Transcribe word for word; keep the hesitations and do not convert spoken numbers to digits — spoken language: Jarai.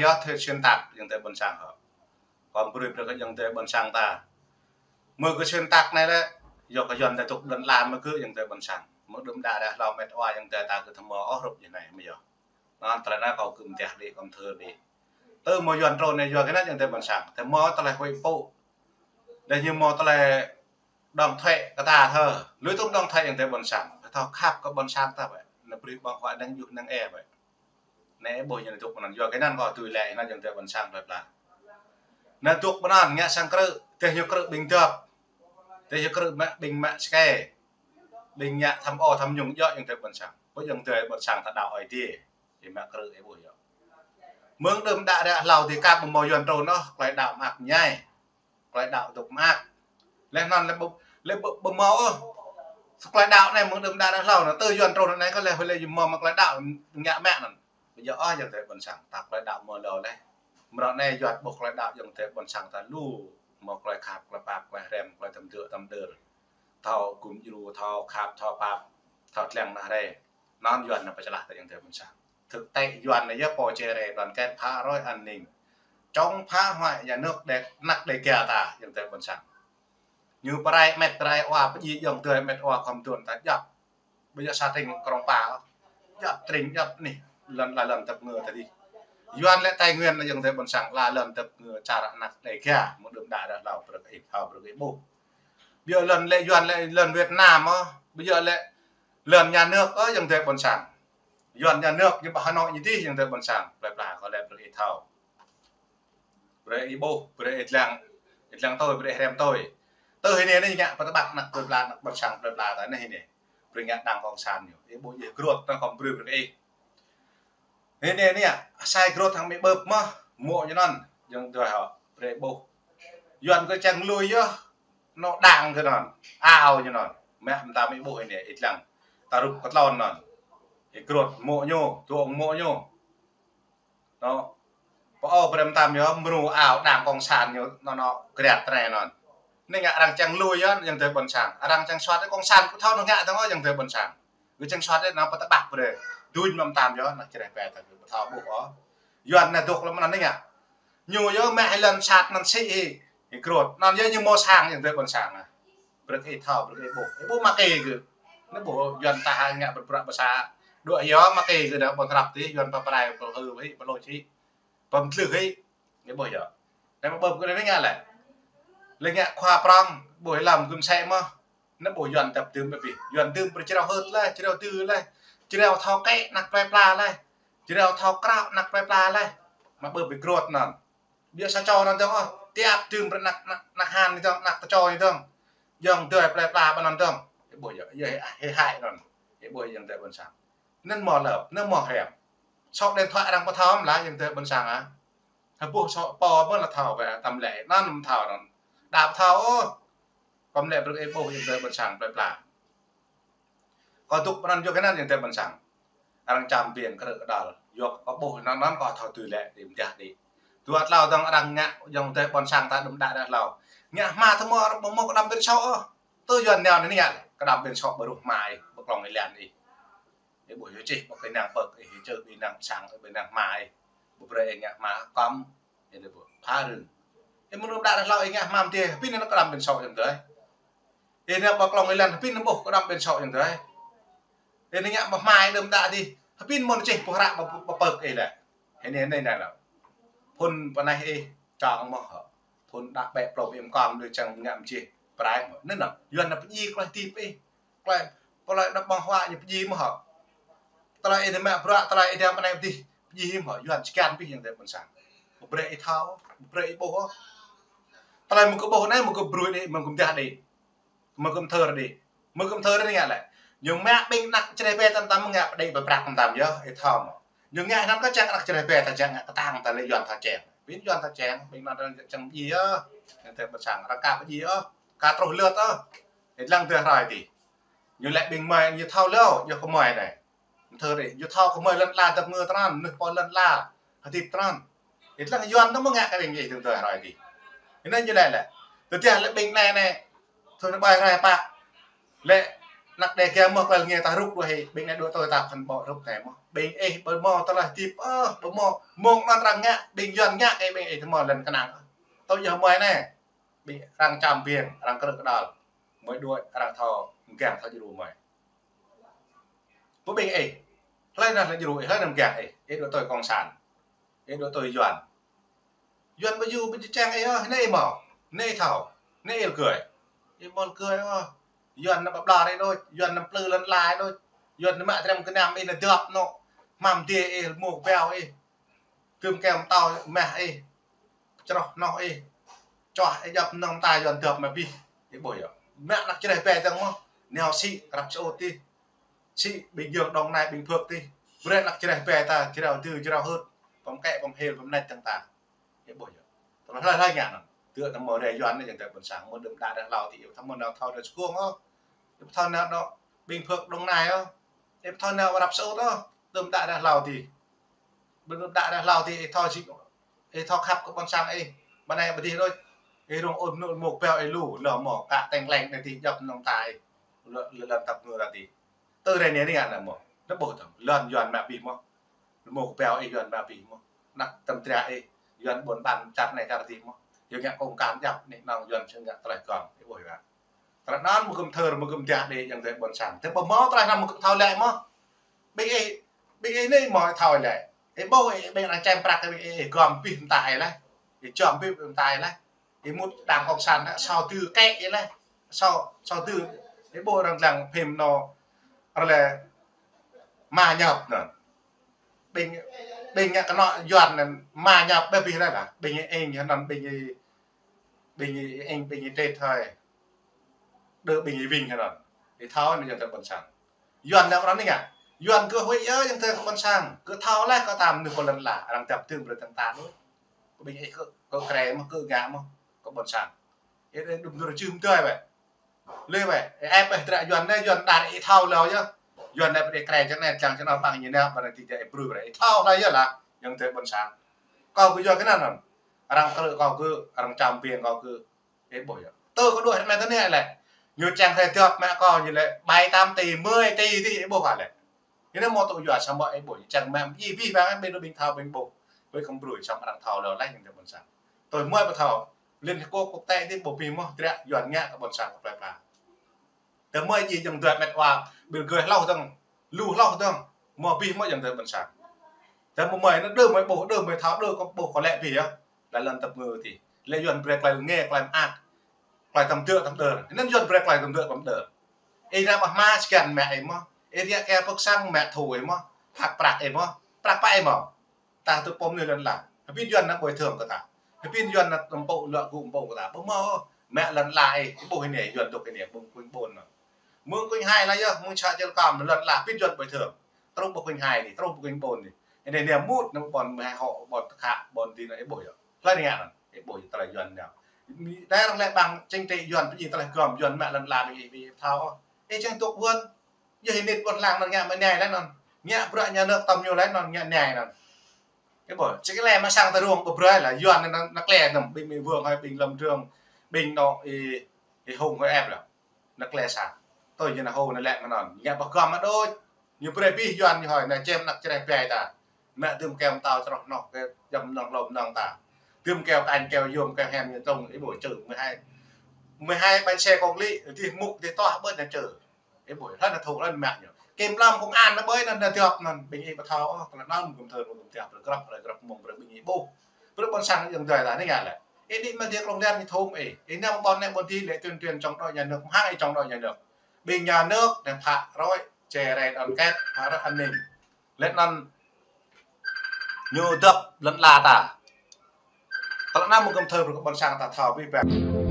Yua thâo xuyên tạc ayŏng adơi ƀôn sang hŏ. Kâo brơi brơi kơ ayŏng adơi ƀôn sang ta. Mơ̆ kơ xuyên tạc anai lĕ, yua kơ Yuan ta tŭk đơn la mơ̆ kơ ayŏng adơi ƀôn sang. Mơ̆ đưm đă ră hlâo met wa ayŏng adơi ta kơ thâo mơ̆ ôh rup jih anai mơ̆ yơh. Anŭn tơlơi anai kâo kư̆m teh đĭ, kâo thơ đĭ. Tơ mơ̆ Yuan trŭn anai yua kơ anai ayŏng adơi ƀôn sang. Tơ mơ̆ tơlơi huĭ pŭ. Đa ñu mơ̆ tơlơi đóng thuế kơ ta thơ. Lui tŭm đóng thuế ayŏng adơi ƀôn sang. Thâo khăp kơ ƀôn sang ta ƀĕ. Anai brơi ƀơ̆ng huă năng juh năng e ƀĕ. Anai ƀuh ñu tŭk anŭn yua kơ anŭn kâo tui lĕ anŭn ayŏng adơi ƀôn sang plơi pla. Anai tŭk anŭn ngă sang krư̆, tơ ñu krư̆ ƀing dŏp. Tơ ñu krư̆ mă ƀing mă skai. Ƀing ngă tham ô tham nhũng yơh ayŏng adơi ƀôn sang. Ƀuh ayŏng adơi ƀôn sang ta đaŏ Ơi Adai. Ih mă krư̆ ih ƀuh yơh. Mơ̆ng đưm đă ră hlâo ti kăp mơ̆ Yuan trŭn anŭn, tơlơi đaŏ mơak ñai. Tơlơi đaŏ dŏp mơak. Lĕ anŭn lĕ ƀu, lĕ ƀu, ƀu mơ̆ ôh. Tơlơi đaŏ anai mơ̆ng đưm đă ră hlâo anŭn, tơ Yuan trŭn anai kơ lĕ huĭ lĕ ñu mơ̆ mă tơlơi đaŏ ngă mă anŭn. Ƀu djơ̆ ôh ayŏng adơi ƀôn sang, ta tơlơi đaŏ mơ̆ lŏ lĕ. Mrâo anai Yuan ƀuh tơlơi đaŏ ayŏng adơi ƀôn sang ta lu. Mơ̆ tơlơi khăp, tơlơi pap, tơlơi hrăm, tơlơi tơm dơ̆, tơm dơ̆. Thâo gum djru, thâo khăp, thâo pap, thâo tlăng ană rai. Anŭn Yuan anai pơčlah ta ayŏng adơi ƀôn sang. Thực tế Yuan anai yơh pô čơrai đoàn kết phá rối an ninh, chống phá hoại nhà nước Đê-, anăk Đêga ta ayŏng adơi ƀôn sang. Ñu pơrai met pơrai wa pơdjai ayŏng adơi met wa khŏm tuan ta djŏp. Ƀu djơ̆ sa tring krong pa. Djŏp tring djŏp anih. Lŏn la lŏn tơp ngơ ta dih. Yuan lĕ Tây Nguyên ayŏng adơi ƀôn sang la lŏn tơp ngơ čar anăk Đêga mơ̆ng đưm đă ră hlâo brơi kơ ih thâo brơi kơ ih ƀuh. Ƀu djơ̆ lŏn lĕ Yuan lĕ lŏn Việt Nam ôh. Ƀu djơ̆ lĕ lŏn nhà nước ôh ayŏng adơi ƀôn sang. Yuan nhà nước ñu ƀơi Hà Nội ñu dih ayŏng adơi ƀôn sang. Plơi pla kâo lĕ brơi ih thâo. Brơi ih ƀuh, brơi ih tlăng, ih tlăng tui, brơi ih hrăm tui. Tơ hĭ anai anai ngă pơtơƀăk anăk plơi pla, anăk ƀôn sang plơi pla ta anai hĭ anai. Brơi ngă đảng cộng sản ñu. Ih ƀuh ih grot anŭn khŏm brơi brơi ih. Hĭ anai anai, sai grot hăng mĭ ƀơ̆p mơ̆, mŏ ñu anŭn, ayŏng adơi hŏ, brơi ih ƀuh. Yuan kơ čang lui yơh, anŏ đảng kơ anŭn, ao ñu anŭn. Mă mơtam ih ƀuh hĭ anai, ih tlăng. Ta rup kơ tlôn anŭn. Ih grot mŏ ñu, tuông mŏ ñu. Anŏ. Pơ-âu brơi mơtam yơh, mrô ao đảng cộng sản ñu, anŏ, anŏ, kriăt tơnai anŭn. Anai ngă arăng čang lui yơh, ayŏng adơi ƀôn sang. Arăng čang soat, cộng sản kơ thâo anŭn ngă dơ̆ng ôh, ayŏng adơi ƀôn sang. Gơ̆ čang soat anai anŏ pơtơƀăk brơi. Duñ mơtam yơh, anăk čơrai pe ta gơ̆ pơthâo ƀuh ôh. Yuan anai dŏ lăm anŭn anai ngă. Ñu yơh mă hĭ lŏn sat anŭn sĭ hĭ, hĭ grot. Anŭn yơh ñu mơ̆ sang ayŏng adơi ƀôn sang ah. Brơi ih thâo, brơi ih ƀuh. Ih ƀuh mă kơ gơ̆. Anai ƀuh Yuan ta hăng ngă bơbruă bơsa. Đuaĭ yơh mă kơ gơ̆ anai ƀôn rap tih, Yuan pơprai, pơhư hĭ, pơlôč hĭ. Pơmtlưh hĭ. Ih ƀuh yơh. Anai mă ƀơ̆p gơ̆ anai ngă lĕ. Lĕ ngă khua prŏng, ƀuh hĭ lăm gum sĕ mơ̆. Anai ƀuh Yuan dăp dưm ƀơi pih. Yuan dưm brơi jrao hơt leh, jrao tŭ leh. Jrao thâo kĕ anăk plơi pla leh. Jrao thâo krao anăk plơi pla leh. Mă ƀơ̆p ih grot anŭn. Ƀiă sa čô anŭn dơ̆ng ôh, tiap dưm brơi anăk, anăk, anăk han anai dơ̆ng, anăk tơčô anai dơ̆ng. Ayŏng adơi plơi pla ƀơi anŭn dơ̆ng. Ih ƀuh yơh, yơh hĭ, hĭ hĭ anŭn. Ih ƀuh ayŏng adơi ƀôn sang. Anŭn mơ̆ lơ̆p, anŭn mơ̆ hrăm. Sŏk điện thoại arăng pơthâo mơ̆ lah ayŏng adơi ƀôn sang ah. Hơbôh sŏk pô mơ̆ lah thâo ƀơi tơm lĕ, anŭn mơ̆ thâo anŭn. Đa pơthâo ôh. Kâo mă lĕ brơi ih ƀuh ayŏng adơi ƀôn sang plơi pla. Kâo dŏ pơ anŭn yua kơ anŭn ayŏng adơi ƀôn sang. Arăng čăm biêng krư̆ kơdăl. Yua kơ kâo ƀuh anŭn anŭn kâo thâo tui lĕ đĭ mơ̆ djah đĭ. Dua tlâo dơ̆ng arăng ngă ayŏng adơi ƀôn sang ta đưm đă ră hlâo. Ngă hma thâo mơ̆ arăng ƀu mơ̆ kơđăm biển số ôh. Tơ Yuan anai anai ngă kơđăm biển số ƀơi ruah hma ih, ƀơi klŏng ih lăn ih. Ih ƀuh yơh čih ƀơi kơ năng pơk ih, čih ƀơi năng sang, ƀơi năng hma ih. Ƀu brơi ih ngă hma kơm. Ih ƀuh, phá rừng. Ih mơ̆ng đưm đă ră hlâo ih ngă hma mơ̆ tih, hơpin anŭn kơđăm biển số ayŏng adơi. Ih anai ƀơi klŏng ih lăn, hơpin anŭn ƀuh kơđăm biển số ayŏng adơi. Ih anai ngă mă hma ih đưm đă dih, hơpin mơ̆n čih ƀơi hră ƀơi, ƀơi pơk ih lĕ. Hĭ anai, anai, anai lĕ. Phun pơnah ih, čŏng mơ̆ hŏ. Phun đă ƀĕ plŏp ih mơkŏm lui čang ngă mơčih, prai mơ̆. Anŭn anŭn, Yuan anŭn pơdjai tơlơi hơdip ih. Tơlơi, tơlơi đăp ƀơ̆ng huă ñu pơdjai mơ̆ hŏ. Tơlơi ih mă bruă, tơlơi ih dang pơnai pơdih, pơdjai mơ̆ hŏ. Yuan čơkăn pih ayŏng adơi ƀôn sang. Ƀu brơi ih thâo, ƀu brơi ih ƀuh ôh. Tơlơi mơ̆ gơ̆ ƀuh anai, mơ̆ gơ̆ brơi đĭ, mơ̆ gơ̆ mơdah đĭ. Mơ̆ gơ̆ mơthơr đĭ. Mơ̆ gơ̆ mơthơr đĭ ngă lĕ. Ñu mă ƀing anăk čơrai pe tơm tăm ngă pơdjai pơprăk tơm tăm yơh, ih thâo mơ̆. Ñu ngă anŭn kơ čang anăk čơrai pe ta čang ngă kơtang ta lĕ Yuan ta čang. Ƀing Yuan ta čang, ƀing anŭn čang pơdjai yơh. Ayŏng adơi ƀôn sang, arăng ka pơdjai yơh. Ka truh lơ̆t ôh. Ih lăng tơ̆ hrơi tih. Ñu lĕ ƀing mơi ñu thâo lâo, yua kơ mơi anai. Mơthơr đĭ, ñu thâo kơ mơi lŏn ala dăp ngơ tơnăn, nưh pô lŏn ala, hơdip tơnăn. Ih lăng Yuan tơ̆ mơ̆ ngă kơ ƀing ih tơ̆ hrơi tih. Ih anai ñu lĕ lĕ. Tơdah lĕ ƀing anai anai. Thâo anai ƀai hrơi pă. Lĕ Anăk Đêga mơ̆ klel nge ta rŭk đuaĭ hĭ, ƀing anai đuaĭ tui ta phăn ƀô̆ rŭk anai mơ̆. Ƀing ih ƀu hmâo tơlơi hơdip ôh, ƀu hmâo mơ̆ng anŭn arăng ngă, ƀing Yuan ngă kơ ƀing ih tơ hmâo lŏn kơnang. Tui yơh mơi anai. Ƀing arăng čăm biêng, arăng krư̆ kơđăl. Mơi đuaĭ arăng thâo mgang thâo djru mơi. Pơ ƀing ih. Hlơi anŭn lŏn djru ih, hlơi anŭn mgang ih. Ih đuaĭ tui cộng sản. Ih đuaĭ tui Yuan. Yuan ƀu djru ƀu čang ih ôh, anai ih hmâo. Anai ih thâo. Anai ih lơgơi. Ih hmâo lơgơi ôh. Yuan anŭn pơblah ih đôč. Yuan anŭn plư lŏn ala ih đôč. Yuan anŭn mă tơrăm gơnam ih anŭn dŏp anŏ. Hmăm dê ih, rơmô kơbao ih. Tơm kơm tâo mah ih. Čroh hnoh ih. Čuah ih djŏp mơnơ̆ng ta Yuan dŏp mă abih. Ih ƀuh yơh. Mă anăk čơreh ƀe dơ̆ng mơ̆. Nao sĭ răp sơut tih. Sĭ ƀing Yơng Đông Nai ƀing Phước tih. Brơi anăk čơreh ƀe ta, jrao dư, jrao hưt. Pơm kĕ, pơm hil, pơm nač dơ̆ng ta. Ih ƀuh yơh. Tơlơi hlơi hlơi ngă anŭn. Tơl ta mơ̆ rai Yuan anai jing tơ ƀôn sang. Mơ̆ đưm đă rai hlâo tih, ih thâo mơ̆ nao thâo nao sơkuông ôh. Ih thâo nao đŏ ƀing Phước Đông Nai ôh. Ih thâo nao răp sơut ôh. Đưm đă rai hlâo tih. Ƀing đưm đă rai hlâo tih, ih thâo sĭ, ih thâo khăp kơ ƀôn sang ih. Mơ̆ng anai ƀu dih đôč. Ih rŭng ôn nŭ mŏk peo ih lu, lŏ mơ̆ kă teng leng anai tih djŏp mơnơ̆ng ta ih. Lŏn, lŏn, lŏn tăp ngư ra tih. Tơ rai anai anai ngă anai mơ̆. Anai ƀuh tơ̆ng. Lŏn Yuan mă abih mơ̆. Mŏk peo ih Yuan mă abih mơ̆. Anăk tơm tria ih Yuan ƀôn ƀan čar anai čar tih mơ̆. Yơh ngă kông kan djŏp anai nong Yuan sĭt ngă tơlơi gơ̆ng. Ih ƀuh yơh. Tơlơi anŭn mơ̆ gơ̆m thơr mơ̆ gơ̆m dah đĭ jing tơ ƀôn sang. Tơ ƀu hmâo tơlơi anŭn mơ̆ gơ̆m thâo lĕ mơ̆. Ƀing ih, ƀing ih anai mơ̆ thâo lĕ. Ih ƀuh ih ƀing arăng čem prăk ih, ƀing ih gơ̆m abih mơta ih laih. Ih čăm abih mơta ih laih. Ih mŭt đang cộng sản laih, asâo dư kĕ ih laih. Asâo, asâo dư. Ih ƀuh arăng lăng phim anŏ. Arăng lĕ ma nhập anŭn. Ƀing, ƀing ngă kơnŏ Yuan anŭn ma nhập ƀĕ abih laih lah. Ƀing ih eng anŭn ƀing ih, ƀing ih eng, ƀing ih tret hơi. Đơ ƀing ih wing anŭn. Ih thâo anŭn jing tơ ƀôn sang. Yuan anŭn arăng anai ngă. Yuan kơ huĭ yơh jing tơ ƀôn sang. Kơ thâo laih kơ tam nư pơ lŏn ala. Arăng dăp tơm brơi tơ̆ng ta đôč. Kơ ƀing ih kơ, kơ krê mơ̆, kơ ngă mơ̆. Kơ ƀôn sang. Ih đŭm đŭm rơjưh mơdơi wĕ. Lĕ wĕ, ih ĕp ih dră Yuan anai, Yuan đar ih thâo lâo yơh. Yuan anai pơdê krê čang anai, čang čang anŭn păng ñu nao, pơnai ti jai ih brui wĕ. Ih thâo lâo yơh lah, jing tơ ƀôn sang. Kâo kơ Yuan kơ anŭn anŭn. Arăng krư̆ kâo kơ, arăng čăm biêng kâo kơ. Ih ƀuh yơh. Tơ kơ đuaĭ hơmet tơ anai lĕ. Ñu čang hrơi dŏp mă kâo ñu lĕ, bảy tám tỷ, mười tỷ tih ih ƀuh hă lĕ. Ñu anai mơ̆ tŭ Yuan samơ̆ ih ƀuh, čang mă abih abih bang ih ƀing đôč ƀing thâo ƀing ƀuh. Ƀing khŏm brui samơ̆ arăng thâo lâo laih jing tơ ƀôn sang. Tui mơi ƀu thâo. Liên Hiệp Quốc quốc tế tih ƀuh abih mơ̆ dră Yuan ngă kơ ƀôn sang kơ plơi pla. Tơ mơi jing jing dua met wa, ƀing gơi hlâo dơ̆ng, lu hlâo dơ̆ng, mơ̆ abih mơ̆ jing tơ ƀôn sang. Tơ mơi mơi anŭn đơ mơi ƀuh, đơ mơi thâo, đơ kơ ƀuh kơ lĕ abih yơh. Lĕ lŏn tăp ngư tih. Lĕ Yuan brơi tơlơi ngă, tơlơi mơak. Tơlơi tơm tơ̆ tơm đơr. Anŭn Yuan brơi tơlơi tơm tơ̆ tơm đơr. Ih ră mă hma čơkăn mă ih mơ̆. Ih ră kơ pơk sang mă thu ih mơ̆. Hăk prăk ih mơ̆. Prăk pă ih mơ̆. Ta tŭ pơm anai lŏn ala. Hơbĭn Yuan anŭn ƀuih thơm kơ ta. Hơbĭn Yuan anŭn tơmpŭ lŏ gŭ ƀơ̆ng kơ ta. Ƀu hmâo. Mă lŏn ala ih. Ih ƀuh anai Yuan dŏ anai ƀơ̆ng kuing ƀôn anŭn. Mơ̆ng kuing hai lah yơh, mơ̆ng čă čel kam lŏn ala hơbĭn Yuan ƀuih thơm. Truh ƀuh kuing hai anai, truh ƀuh kuing ƀôn anai. Anai anai mŭt anŭn ƀôn mơhai hŏ, ƀôn tơkhă, ƀôn dih anŭn ih ƀuh yơh. Hlơi anai ngă anŭn, ih ƀuh tơlơi Yuan anŭn. Đai arăng lĕ ƀăng chính trị Yuan, pơjing tơlơi gơ̆m Yuan mă lŏn ala ƀing ih, ƀing ih thâo. Ih čang tŭk wơ̆n. Yơh ih nit ƀôn lăng anŭn ngă mă anai laih anŭn. Ngă bruă nhà nước tơm ñu laih anŭn, ngă anai anŭn. Ih ƀuh, čih kơ lĕ mă sang tơ rông ƀu brơi lah, Yuan anŭn, anŭn klĕ anŭn, ƀing Mi Vương hơi, ƀing Lâm Trường, ƀing anŏ ih, ih Hùng hơi ĕp lah. Anŭn klĕ sang. Tui ñu anŭn hô anŭn lĕ mơ̆n anŭn. Ngă ƀu gơ̆m mă đôč. Ñu brơi abih Yuan ñu hơi, anŭn čem anăk čơreh ƀe ta. Mă tơm kơm tâo čroh hnoh kơ jăm mơnơ̆ng hlô mơnơ̆ng ta. Tơm kơm kañ kơm yôm kơm hem ñu tông, ih ƀuh čư, mười hai. Mười hai bánh xe công lý, dih mŭk dih tuah ƀơi anŭn čư. Ih ƀuh, hlơi anŭn thâo, hlơi anŭn mă ñu. Kiểm lâm công an anŭn ƀơi anŭn, anŭn dŏp anŭn, ƀing ih ƀu thâo, ôh, tơlơi anŭn gơ̆m thơr, gơ̆m tiap, brơi grăp, brơi grăp mơ̆ng, brơi ƀing ih ƀuh. Brơi ƀôn sang jing dơi ta, anai ngă lĕ. Ih đĭ mă dih klông đen ñu thôm ih. Ih nao ƀôn anai ƀôn dih lĕ tuyên truyền chống đối nhà nước, hăng ih chống đối nhà nước. Ƀing nhà nước anŭn phă roi, che rai đoàn kết, phă roi an ninh. Lĕ anŭn ñu dŏp lŏn ala ta. Tơlơi anŭn mơ̆ gơ̆m thơr brơi kơ ƀôn sang ta thâo abih bang.